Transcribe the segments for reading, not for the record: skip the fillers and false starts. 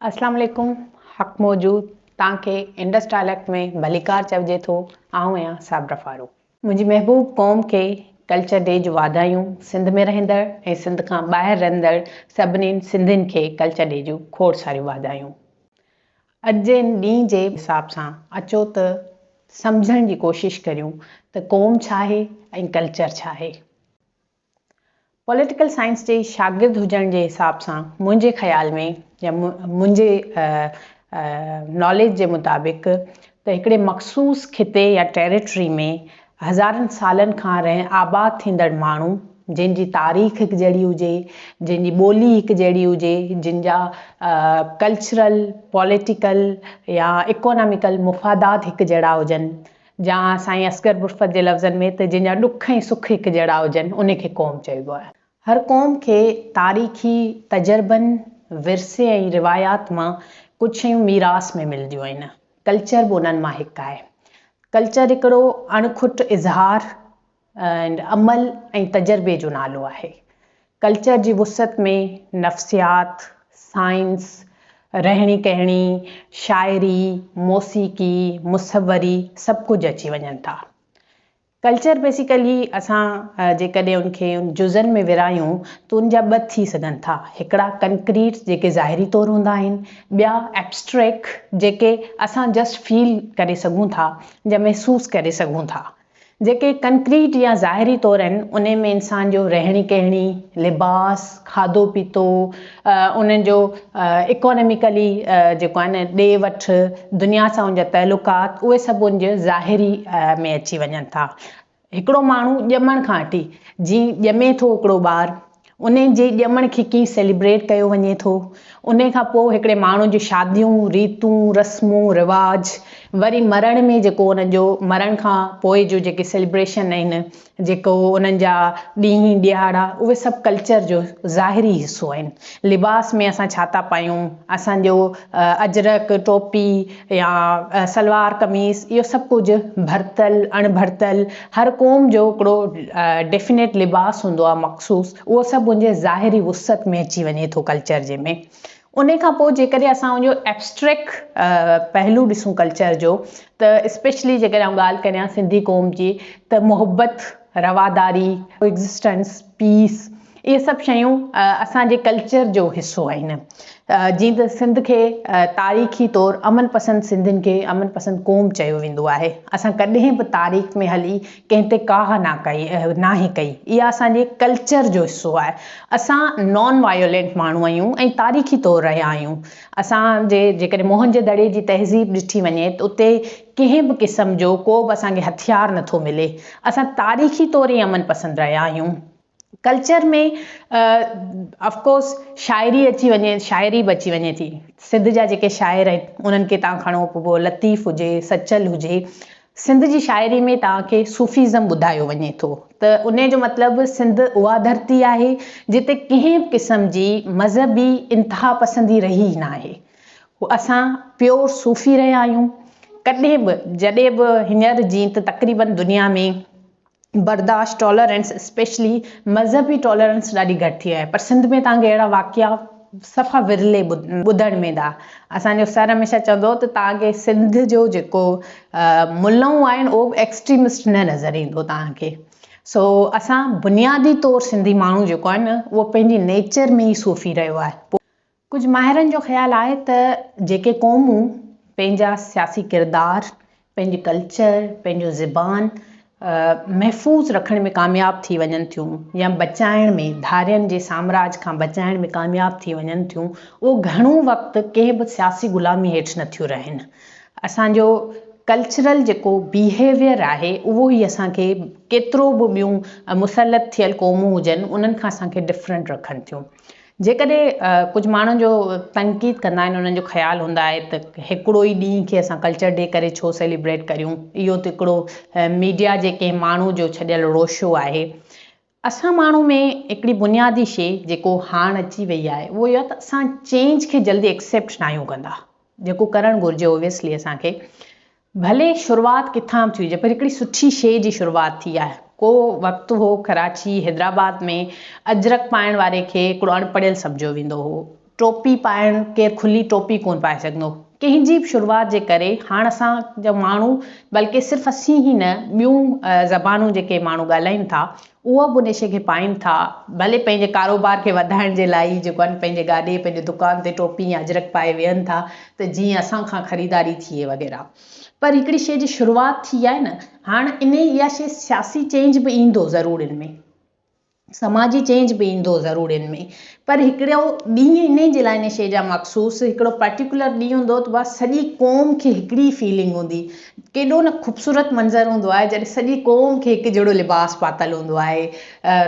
اسلام عليڪم حق موجود توهان کي انڊس ڊائليڪٽ ۾ ڀليڪار چئجي ٿو. آئون آهيان صابره فاروق. منهنجي محبوب قوم کي ڪلچر ڊي جون واڌايون. سنڌ ۾ رهندڙ ۽ سنڌ کان ٻاهر رهندڙ سڀني سنڌين کي ڪلچر ڊي جون کوڙ ساريون واڌايون. اڄ جي ان ڏينهن جي حساب سان اچو ته سمجهڻ جي ڪوشش ڪريون ته قوم ڇا آهي ۽ ڪلچر ڇا آهي. پوليٽيڪل سائنس جي شاگرد هجڻ جي حساب سان منهنجي خيال ۾ يا منهنجي ناليج جي مطابق ته هڪڙي مخصوص خطي يا ٽيريٽري ۾ هزارن سالن کان رهي آباد ٿيندڙ ماڻهو جن جي تاريخ هڪ جهڙي هجي، جن جي ٻولي هڪ جهڙي هجي، جن جا ڪلچرل، پوليٽيڪل يا اڪاناميڪل مفادات هڪ جهڙا هجن، جا سائين اصغر برفت جي لفظن ۾ ته جنهن جا ڏک ۽ سک هڪ جهڙا هجن ان کي قوم چئبو آهي. هر قوم کي تاريخي تجربن، ورثي ۽ روايات مان ڪجهه شيون ميراث ۾ ملنديون آهن. ڪلچر به انهن مان هڪ آهي. ڪلچر هڪڙو اڻ کٽ اظهار ۽ عمل ۽ تجربي جو نالو آهي. ڪلچر جي وسعت ۾ نفسيات، سائنس، رهڻي ڪهڻي، شاعري، موسيقي، مصوري سڀ ڪجهه اچي وڃن ٿا. ڪلچر بيسيڪلي اسان جيڪڏهن ان کي جزن ۾ ورهايون ته ان جا ٻه ٿي سگهن ٿا. هڪڙا ڪنڪريٽ جيڪي ظاهري طور هوندا آهن، ٻيا ائبسٽريڪ جيڪي اسان جسٽ فيل ڪري سگهون ٿا يا محسوس ڪري سگهون ٿا. جيڪي ڪنڪريٽ يا ظاهري طور آهن، انهي ۾ انسان جو رهڻي ڪهڻي، لباس، کاڌو پيتو، انهن جو اڪاناميڪلي جيڪو آهي نه ڏي وٺ، دنيا سان ان جا تعلقات، اهي سڀ ان جي ظاهري ۾ اچي وڃن ٿا. هڪڙو ماڻهو ڄمڻ کان وٺي جي ڄمي ٿو هڪڙو ٻار، انهي جي ڄمڻ کي ڪيئن سيليبريٽ ڪيو وڃي ٿو، انهي کان پوء هڪڙي ماڻهو جون شاديون، ريتون، رسمون، رواج، وري مرڻ ۾ جيڪو انهن جو مرڻ کان پوء جو جيڪي سيليبريشن آهن، جيڪو انهن جا ڏينهن ڏهاڙا اهي سڀ ڪلچر جو ظاهري حصو آهن. لباس ۾ اسان ڇا ٿا پايون، اسان جو اجرڪ، ٽوپي يا سلوار قميص اهو سڀ ڪجهه ڀرتل اڻ ڀرتل هر قوم جو هڪڙو ڊيفينيٽ لباس هوندو آهي مخصوص اهو سڀ ان جي ظاهري وسعت ۾ اچي وڃي ٿو ڪلچر جي ۾ ان کان پوء جيڪڏهن اسان ان جو ائبسٽريڪٽ پهلو ڏسون ڪلچر جو ته اسپيشلي جيڪڏهن آئون ڳالهه ڪريان سنڌي قوم جي ته محبت رواداري ڪوئگزسٽنس پيس اهي سڀ شيون اسان جي ڪلچر جو حصو آهن. جيئن ته سنڌ کي تاريخي طور امن پسند سنڌين کي امن پسند قوم چيو ويندو آهي. اسان ڪڏهن به تاريخ ۾ هلي ڪنهن تي ڪاهه نه ڪئي ناهي ڪئي. اها اسان جي ڪلچر جو حصو آهي. اسان نان وايولينٽ ماڻهو آهيون ۽ تاريخي طور رهيا آهيون. اسان جي جيڪڏهن موهن جي دڙي جي تهذيب ڏٺي وڃي ته اتي ڪنهن به قسم جو ڪو به اسان کي هٿيار نٿو ملي. اسان تاريخي طور ئي امن پسند رهيا آهيون. ڪلچر ۾ آف ڪورس شاعري اچي وڃي شاعري به اچي وڃي ٿي سنڌ جا جيڪي شاعر آهن انهن کي تان کڻو پوء لطيف هجي سچل هجي سنڌ جي شاعري ۾ توهان کي صوفيزم ٻڌايو وڃي ٿو ته ان جو مطلب سنڌ اها ڌرتي آهي جتي ڪنهن به قسم جي مذهبي انتها پسندي رهي ئي ناهي اسان پيور صوفي رهيا آهيون ڪڏهن به جڏهن به هينئر جيئن ته تقريبن دنيا ۾ برداشت، Tolerance، specially مذهبي ٽالرنس ڏاڍي گهٽ ٿي وئي آهي پر سنڌ ۾ توهان کي اهڙا واقعا صفا ورلي ٻڌڻ ۾ ايندا. اسان جو سر هميشه چوندو هو ته توهان کي سنڌ جو جيڪو ملئون آهن اهو به ايڪسٽريمسٽ نه نظر ايندو توهان کي. سو اسان بنيادي طور سنڌي ماڻهو جيڪو آهي نه اهو پنهنجي نيچر ۾ ئي صوفي رهيو آهي. ڪجهه ماهرن جو خيال آهي ته جيڪي قومون پنهنجا سياسي ڪردار، پنهنجي ڪلچر، پنهنجو زبان محفوظ رکڻ ۾ ڪامياب ٿي وڃن ٿيون يا بچائڻ ۾ ڌارين جي سامراج کان بچائڻ ۾ ڪامياب ٿي وڃن ٿيون اهو گهڻو وقت ڪنهن به سياسي غلامي هيٺ نٿيون رهن. اسان جو ڪلچرل جيڪو بيهيويئر آهي اهو ئي اسان کي ڪيترو به ٻيون مسلط ٿيل قومون هجن انهن کان اسان کي ڊفرنٽ رکن ٿيون. جيڪڏهن ڪجهه ماڻهن جو تنقيد ڪندا آهن انهن جو خيال هوندو آهي ته هڪڙو ئي ڏينهن کي اسان ڪلچر ڊي ڪري ڇو سيليبريٽ ڪريون اهو ته هڪڙو ميڊيا جي ڪنهن ماڻهو جو ڇڏيل روشو آهي اسان ماڻهو ۾ هڪڙي بنيادي شي جيڪو هاڻ اچي وئي آهي اهو اهو آهي ته اسان چينج کي جلدي ايڪسيپٽ ناهيون ڪندا جيڪو ڪرڻ گهرجي اوبويسلي اسان کي ڀلي شروعات ڪٿان به ٿي هجي پر هڪڙي سٺي شيء جي شروعات ٿي آهي. ڪو وقت هو ڪراچي، حيدرآباد ۾ اجرڪ پائڻ واري کي هڪڙو اڻ پڙهيل سمجهيو ويندو هو. ٽوپي پائڻ ڪير کلي ٽوپي ڪونه پائي سگهندو ڪنهن جي به شروعات جي ڪري هاڻ اسان جا ماڻهو بلڪه صرف اسين ئي نه ٻيون زبانون جيڪي ماڻهو ڳالهائين ٿا اهو به ان شيء کي پائين ٿا ڀلي پنهنجي ڪاروبار کي وڌائڻ جي لاء ئي جيڪو آهن پنهنجي گاڏي پنهنجي دڪان تي ٽوپي يا اجرڪ پائي ويهن ٿا ته جيئن اسان کان خريداري ٿئي وغيره پر هڪڙي شيء جي شروعات ٿي آهي نه هاڻ انهي اها شيء سياسي چينج به ايندو ضرور ان ۾ سماجي چينج به ايندو ضرور ان ۾ پر هڪڙو ڏينهن انهي جي لاء ان شيء جا مخصوص هڪڙو پرٽيڪولر ڏينهن هوندو ته بس سڄي قوم کي هڪڙي فيلنگ هوندي ڪيڏو نه خوبصورت منظر هوندو آهي جڏهن سڄي قوم کي هڪ جهڙو لباس پاتل هوندو آهي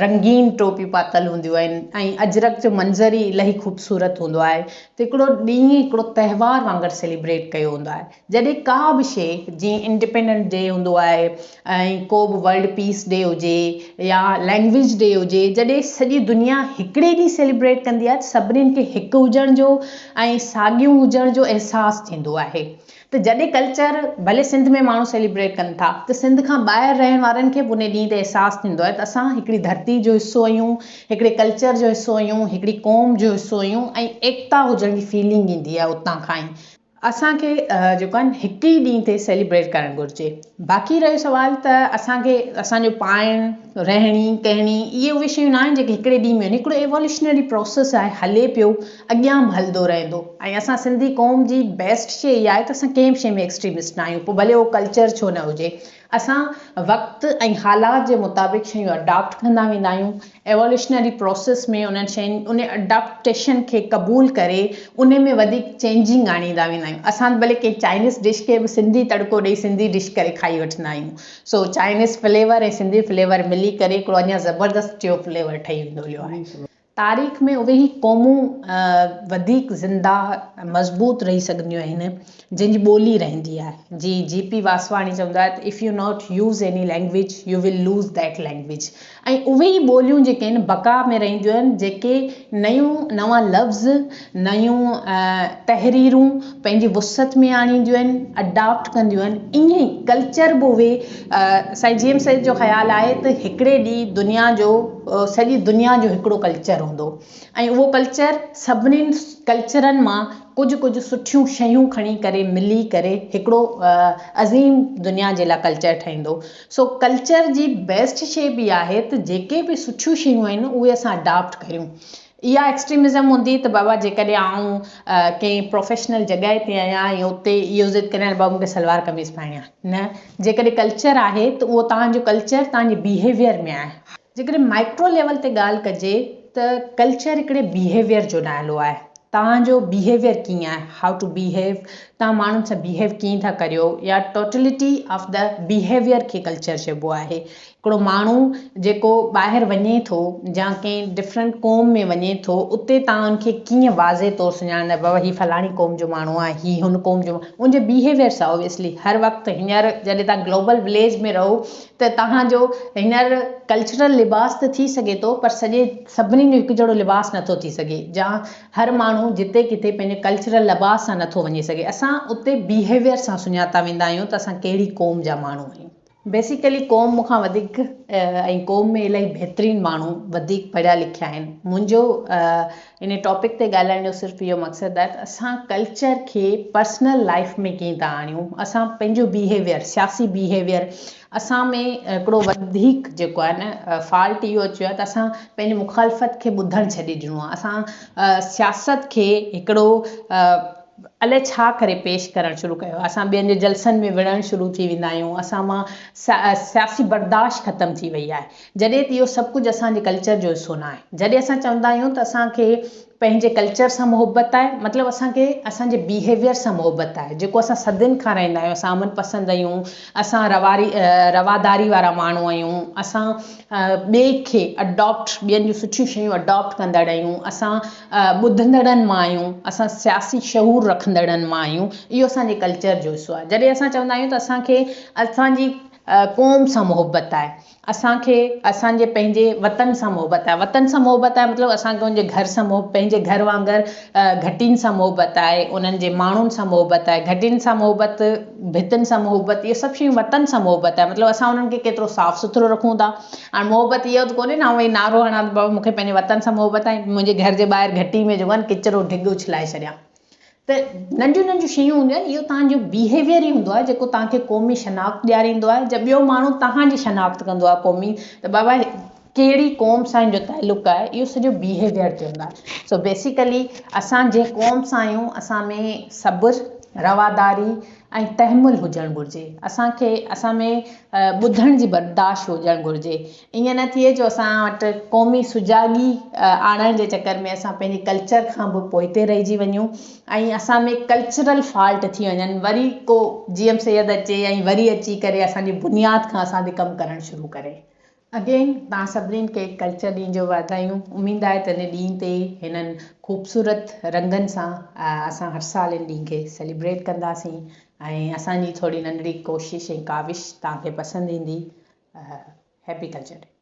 رنگين ٽوپيون پاتل هونديون آهن ۽ اجرڪ جو منظر ئي الاهي خوبصورت هوندو آهي ته هڪڙو ڏينهن هڪڙو تهوار وانگر سيليبريٽ ڪيو ويندو آهي جڏهن ڪا به شيء جيئن انڊيپينڊنٽ ڊي هوندو آهي ۽ ڪو به ورلڊ پيس ڊي هجي يا لينگويج ڊي هجي جڏهن سڄي دنيا هڪڙي ڏينهن سيليبريٽ ڪندي آهي ته سڀنين کي هڪ هجڻ جو ۽ ساڳيون هجڻ جو احساس ٿيندو آهي ته جڏهن ڪلچر ڀلي سنڌ ۾ ماڻهو سيليبريٽ ڪن ٿا ته سنڌ کان ٻاهر رهڻ وارن کي به ان ڏينهن تي احساس ٿيندو آهي ته اسان هڪڙي ڌرتي جو حصو آهيون هڪڙي ڪلچر جو حصو آهيون هڪڙي قوم جو حصو آهيون ۽ ايڪتا هجڻ جي فيلنگ ايندي آهي اتان کان ئي اسان کي جيڪو آهي هڪ ئي ڏينهن تي سيليبريٽ ڪرڻ گهرجي. باقي رهيو سوال ته اسان کي اسان جو پائڻ، رهڻي ڪهڻي اهي اهي شيون نه آهن جيڪي هڪڙي ڏينهن ۾ آهن هڪڙو ايووليوشنري پروسيس آهي هلي پيو اڳيان به هلندو رهندو ۽ اسان سنڌي قوم جي بيسٽ شي اها آهي ته اسان ڪنهن به شي ۾ ايڪسٽريمسٽ نه آهيون پوء ڀلي اهو ڪلچر ڇو نه هجي اسان وقت ۽ حالات جي مطابق شيون اڊاپٽ ڪندا ويندا آهيون ايووليوشنري پروسيس ۾ انهن شين ان اڊاپٽيشن کي قبول ڪري ان ۾ وڌيڪ چينجنگ آڻيندا ويندا آهيون اسان ڀلي ڪنهن چائنيز ڊش کي به سنڌي تڙڪو ڏئي سنڌي ڊش ڪري کائي وٺندا آهيون سو چائنيز فليور ۽ سنڌي فليور ملي ڪري هڪڙو اڃا زبردست ٽيون فليور ٺهي ويندو هليو آهي. تاريخ ۾ اهي ئي قومون وڌيڪ زنده ۽ مضبوط رهي سگهنديون آهن جن جي ٻولي رهندي آهي. جيئن جي پي واسواڻي چوندو آهي ته if you not use any language you will lose that language ۽ اهي ئي ٻوليون جيڪي آهن بقا ۾ رهنديون آهن جيڪي نيون نوان لفظ نيون تحريرون پنهنجي وسعت ۾ آڻينديون آهن اڊاپٽ ڪنديون آهن ائين ئي ڪلچر به اهي سائين جي ايم سيد جو خيال آهي ته هڪڙي ڏينهن دنيا جو سڄي دنيا جو هڪڙو ڪلچر هوندو ۽ اهو ڪلچر سڀني ڪلچرن مان ڪجهه ڪجهه سٺيون شيون کڻي ڪري ملي ڪري هڪڙو عظيم دنيا جي لاء ڪلچر ٺهندو سو ڪلچر جي بيسٽ شي به آهي ته جيڪي به سٺيون شيون آهن اهي اسان اڊاپٽ ڪريون اها ايڪسٽريمزم هوندي ته بابا جيڪڏهن آئون ڪنهن پروفيشنل جڳهه تي آهيان ۽ اتي اهو ضد ڪريان ته بابا مون کي سلوار قميص پائڻي آهي نه جيڪڏهن ڪلچر آهي ته اهو توهان جو ڪلچر توهان جي بيهيويئر ۾ آهي. جيڪڏهن مائڪرو ليول تي ڳالهه ڪجي ته ڪلچر هڪڙي بيهيويئر جو نالو آهي. توهان جو بيهيويئر ڪيئن آهي، how to behave، توهان ماڻهن سان بيهيو ڪيئن ٿا ڪريو يا ٽوٽلٽي آف the behaviour کي ڪلچر چئبو آهي. هڪڙو ماڻهو جيڪو ٻاهر وڃي ٿو يا ڪنهن ڊفرنٽ قوم ۾ وڃي ٿو اتي توهان ان کي ڪيئن واضح طور سڃاڻندا بابا هي فلاڻي قوم جو ماڻهو آهي هي هن قوم جو ان جي بيهيويئر سان اوبويسلي هر وقت هينئر جڏهن توهان گلوبل وليج ۾ رهو ته توهان جو هينئر ڪلچرل لباس ته ٿي سگهي ٿو پر سڄي سڀني جو هڪ جهڙو لباس نٿو ٿي سگهي يا هر ماڻهو جتي ڪٿي پنهنجي ڪلچرل لباس سان نٿو وڃي سگهي اسان اتي بيهيويئر سان سڃاتا ويندا آهيون ته اسان ڪهڙي قوم جا ماڻهو آهيون. بيسيڪلي قوم مون کان وڌيڪ ۽ قوم ۾ الاهي بهترين ماڻهو وڌيڪ پڙهيا لکيا آهن منهنجو ان ٽاپڪ تي ڳالهائڻ جو صرف اهو مقصد آهي ته اسان ڪلچر کي پرسنل لائف ۾ ڪيئن ٿا آڻيون اسان پنهنجو بيهيويئر سياسي بيهيويئر اسان ۾ هڪڙو وڌيڪ جيڪو آهي نه فالٽ اهو اچي ويو آهي ته اسان پنهنجي مخالفت کي ٻڌڻ ڇڏي ڏنو آهي اسان سياست کي هڪڙو الائي ڇا ڪري پيش ڪرڻ شروع ڪيو. اسان ٻين جي جلسن ۾ وڙهڻ شروع ٿي ويندا آهيون. اسان مان سياسي برداشت ختم ٿي وئي آهي. جڏهن ته اهو سڀ ڪجهه اسان جي ڪلچر جو حصو نه آهي. جڏهن اسان چوندا آهيون ته اسان کي پنهنجي ڪلچر سان محبت آهي مطلب اسان کي اسان جي بيهيويئر سان محبت آهي جيڪو اسان صدين کان رهندا آهيون. اسان امن پسند آهيون، اسان رواري رواداري وارا ماڻهو آهيون، اسان ٻئي کي اڊاپٽ ٻين جون سٺيون شيون اڊاپٽ ڪندڙ آهيون، اسان ٻڌندڙن مان آهيون، اسان سياسي شعور رکندڙن مان آهيون، اهو اسان جي ڪلچر جو حصو آهي. جڏهن اسان چوندا آهيون ته اسان کي اسان جي قوم سان محبت آهي. اسان کي اسان جي پنهنجي وطن سان محبت آهي. وطن سان محبت آهي مطلب اسان کي ان جي گهر سان پنهنجي گهر وانگر گهٽين سان محبت آهي، انهن جي ماڻهن سان محبت آهي، گهٽين سان محبت، ڀتين سان محبت، اهي سڀ شيون وطن سان محبت آهي. مطلب اسان انهن کي ڪيترو صاف سٿرو رکون ٿا. هاڻي محبت اهو ته ڪونهي نه آئون ويهي نعرو هڻان ته بابا مون کي پنهنجي وطن سان محبت آهي منهنجي گهر جي ٻاهر گهٽي ۾ جيڪو آهي نه ڪچرو ڍڳ اڇلائي ڇڏيان. ته ننڍيون ننڍيون شيون هونديون آهن اهو توهان جو بيهيويئر ئي هوندو آهي جيڪو توهان کي قومي شناخت ڏياريندو آهي جب ٻيو ماڻهو توهان جي شناخت ڪندو آهي قومي ته بابا ڪهڙي قوم سان هن جو تعلق آهي اهو سڄو بيهيويئر تي هوندو آهي سو بيسيڪلي اسان جنهن قوم سان آهيون اسان ۾ صبر رواداري ۽ تحمل هجڻ گهرجي اسان کي اسان ۾ ٻڌڻ جي برداشت هجڻ گهرجي ائين نه ٿئي جو اسان وٽ قومي سجاڳي آڻڻ جي چڪر ۾ اسان پنهنجي ڪلچر کان به پوئتي رهجي وڃون ۽ اسان ۾ ڪلچرل فالٽ ٿي وڃن وري ڪو جي ايم سيد اچي ۽ وري اچي ڪري اسان جي بنياد کان اسان تي ڪم ڪرڻ شروع ڪري. اگين توهان سڀنين کي ڪلچر ڏينهن جو واڌايون اميد آهي ته ان ڏينهن تي هنن خوبصورت رنگن سان اسان هر سال ان ڏينهن کي سيليبريٽ ڪنداسين ۽ اسان جي ٿوري ننڍڙي ڪوشش ۽ ڪاوش توهان کي پسند ايندي. Happy culture day.